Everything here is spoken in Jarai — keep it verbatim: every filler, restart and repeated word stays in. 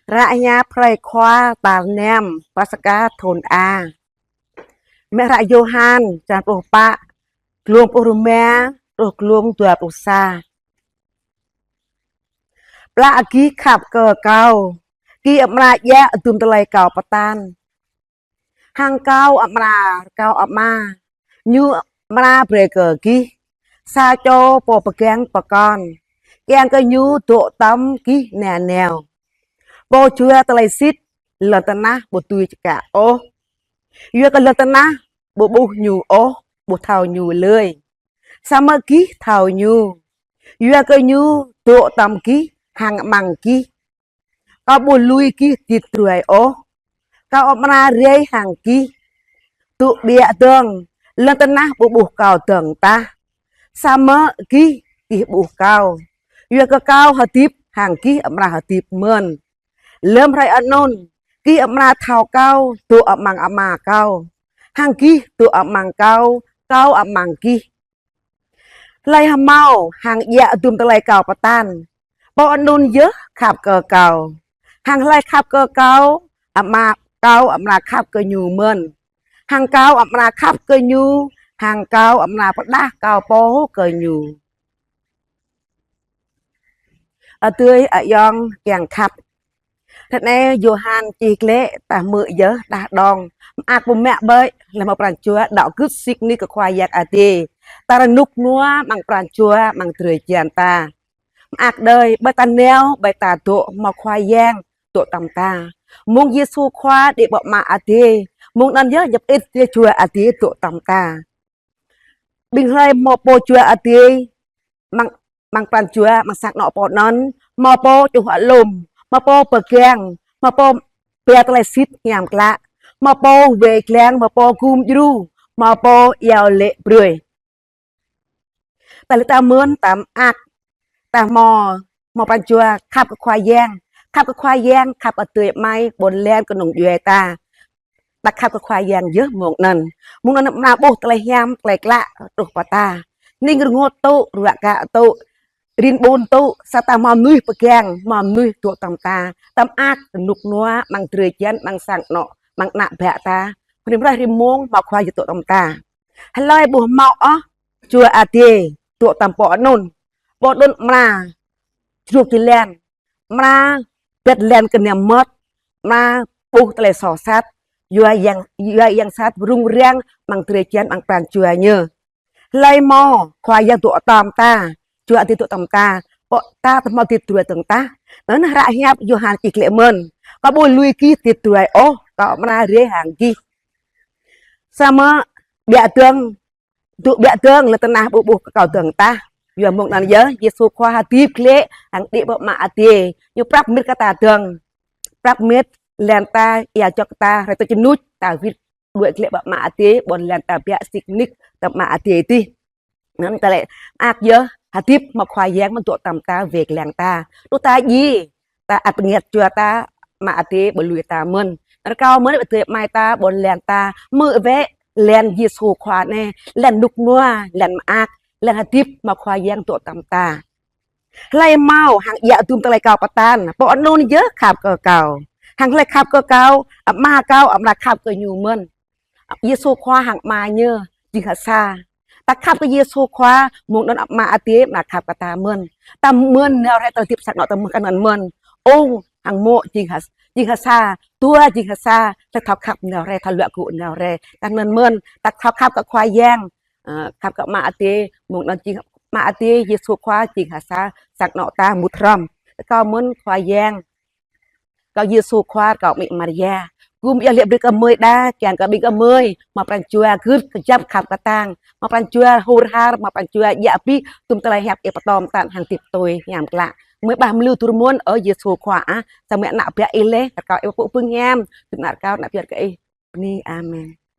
Hră hiăp hrơi Khua tal năm Paskha thun A. Mơ̆ng hră Yôhan črăn pluh pă, glông pluh rơma truh glông dua pluh sa. Plah gih khăp kơ Kâo, gih amra djă̱ dum tơlơi Kâo pơtăn. Hăng Kâo amra rơkâo Ama, Ñu amra brơi kơ gih sa čô Pô pơgang pơkŏn, kiăng kơ Ñu dŏ tŏm gih nanao. Pô jua tơlơi sĭt lŏn tơnah ƀu dưi čơkă ôh, yua kơ lŏn tơnah ƀu ƀuh Ñu ôh, ƀu thâo Ñu lơi. Samơ̆ gih thâo Ñu, yua kơ Ñu dŏ tŏm gih hăng amăng gih. Kâo ƀu lui gih dĭt druai ôh, Kâo amra rai hăng gih. Tŭ ƀiă dơ̆ng, lŏn tơnah ƀu ƀuh Kâo dơ̆ng tah, samơ̆ gih, gih ƀuh Kâo, yua kơ Kâo hơdip hăng gih amra hơdip mơ̆n. Lơ̆m hrơi anŭn, gih amra thâo Kâo dŏ amăng Ama Kâo, hăng gih dŏ amăng Kâo, Kâo amăng gih. Hlơi hơmâo hăng djă̱ dum tơlơi Kâo pơtăn, pô anŭn yơh khăp kơ Kâo. Hăng hlơi khăp kơ Kâo, Ama Kâo amra khăp kơ ñu mơ̆n. Hăng Kâo amra khăp kơ ñu, hăng Kâo amra pơdah Kâo Pô kơ ñu. Adơi ayŏng kiăng khăp. Tơ anai Yôhan čih glaĭ ta hmư̆ yơh đah đong. Mơak pơmă ƀơi, lĕ hmâo pran jua đaŏ gưt sĭt nik kơ Khua Yang Adai. Ta rơnŭk rơnua amăng pran jua amăng drơi jăn ta. Mơak đơi, ƀơi ta nao, ƀơi ta dŏ, hmâo Khua Yang dŏ tŏm ta. Mơ̆ng Yêsu Khua đĭ ƀơi Ama Adai, mơ̆ng anŭn yơh ñu pơit Jua Adai dŏ tŏm ta. Ƀing hlơi hmâo Pô Jua Adai, amăng, amăng pran jua, amăng sang anŏ pô anŭn, hmâo pô čuh alum, hmâo pô pơgang, hmâo pô ba tơlơi sĭt hiam klă, hmâo pô wai lăng, hmâo pô gum djru, hmâo pô iâu laĭ brơi. Tơlơi ta mơ̆n ta mơak, ta hmâo, hmâo pran jua khăp kơ Khua Yang, khăp kơ Khua Yang, khăp adơi amai ƀôn lan kơnung djuai ta. Ta khăp kơ Khua Yang yơh mơ̆ng anŭn. Mơ̆ng anŭn amra ƀuh tơlơi hiam, tơlơi klă truh pơ ta. Hning rơngot tŭ, ruă kă tŭ, rin ƀun tŭ, sa ta hmâo mơnuih pơgang, hmâo mơnuih dŏ tŏm ta. Ta mơak, rơnŭk rơnua, amăng drơi jăn, amăng sang anŏ, amăng ană bă ta. Rĭm hrơi rĭm mông, hmâo Khua Yang dŏ tŏm ta. Hlơi ƀu hmâo ôh Jua Adai dŏ tŏm pô anŭn, pô anŭn amra jruk jơlan, amra bĕt lan kơ anăm mơmŏt, amra ƀuh tơlơi soh sat, yua yang, yua yang sat rŭng răng amăng drơi jăn amăng pran jua ñu. Hlơi hmâo Khua Yang dŏ tŏm ta, Jua Adai dŏ tŏm ta, pô ta tơ hmâo dĭt druai dơ̆ng tah. Anŭn hră hiăp Yôhan čih glaĭ mơ̆n. Kâo ƀu lui gih dĭt druai ôh, Kâo amra rai hăng gih. Samơ̆ ƀiă dơ̆ng, tŭ ƀiă dơ̆ng, lŏn tơnah ƀu ƀuh Kâo dơ̆ng tah. Yua mơ̆ng anŭn yơh, Yêsu Khua hơdip glaĭ, hăng đĭ ƀơi Ama Adai. Ñu prăp mĭt kơ ta dơ̆ng. Prăp mĭt, lan ta, ia jŏk ta, rai tơ čơnuč, ta wĭt đuaĭ glaĭ ƀơi Ama Adai, ƀôn lan ta biă sĭt nik tơ Ama Adai dih. Anŭn tơlơi mơak yơh, hơdip hmâo Khua Yang mơ̆n dŏ tŏm ta, wai lăng ta. Tŭ ta djai, ta ăt pơngiăt jua ta, Ama Adai ƀu lui ta mơ̆n. Rơkâo mơ̆n adơi amai ta, ƀôn lan ta, hmư̆ wơ̆t lan Yêsu Khua anai, lan rơnŭk rơnua, lan mơak, lan hơdip hmâo Khua Yang dŏ tŏm ta. Hlơi hmâo hăng djă̱ dum tơlơi Kâo pơtăn, pô anŭn yơh khăp kơ Kâo. Hăng hlơi khăp kơ Kâo, Ama Kâo amra khăp kơ ñu mơ̆n. Yêsu Khua hăng Ama ñu jing ha sa. Ta khăp kơ Yêsu Khua, mơ̆ng anŭn Ama Adai amra khăp kơ ta mơ̆n. Ta mơ̆n nao rai tơlơi hơdip sang anŏ ta mơ̆n kơ anŭn mơ̆n. Ung hăng mô̆ jing ha, jing ha sa, dua jing ha sa, ta thâo khăp nao rai, thâo luă gŭ nao rai. Kơ anŭn mơ̆n, ta thâo khăp kơ Khua Yang, ơ, khăp kơ Ama Adai, mơ̆ng anŭn jing Ama Adai, Yêsu Khua jing ha sa, sang anŏ ta mŭt hrŏm. Rơkâo mơ̆n Khua Yang, rơkâo Yêsu Khua, rơkâo Amĭ Maria gum iâu laĭ brơi kơ gơmơi đa, kiăng kơ ƀing gơmơi hmâo pran jua gưt kơjăp khăp kơtang, hmâo pran jua hur har, hmâo pran jua djă̱ abih dum tơlơi hiăp ih pơtô pơtăn hăng hơdip tui hiam klă. Gơmơi ƀah mơlư dur mơ̆n, ơ Yêsu Khua ah, samơ̆ ană biă ih laih, rơkâo ih pơpŭ pơng hiam, tui ană rơkâo, ană pioh kơ ih. Bơni, amen.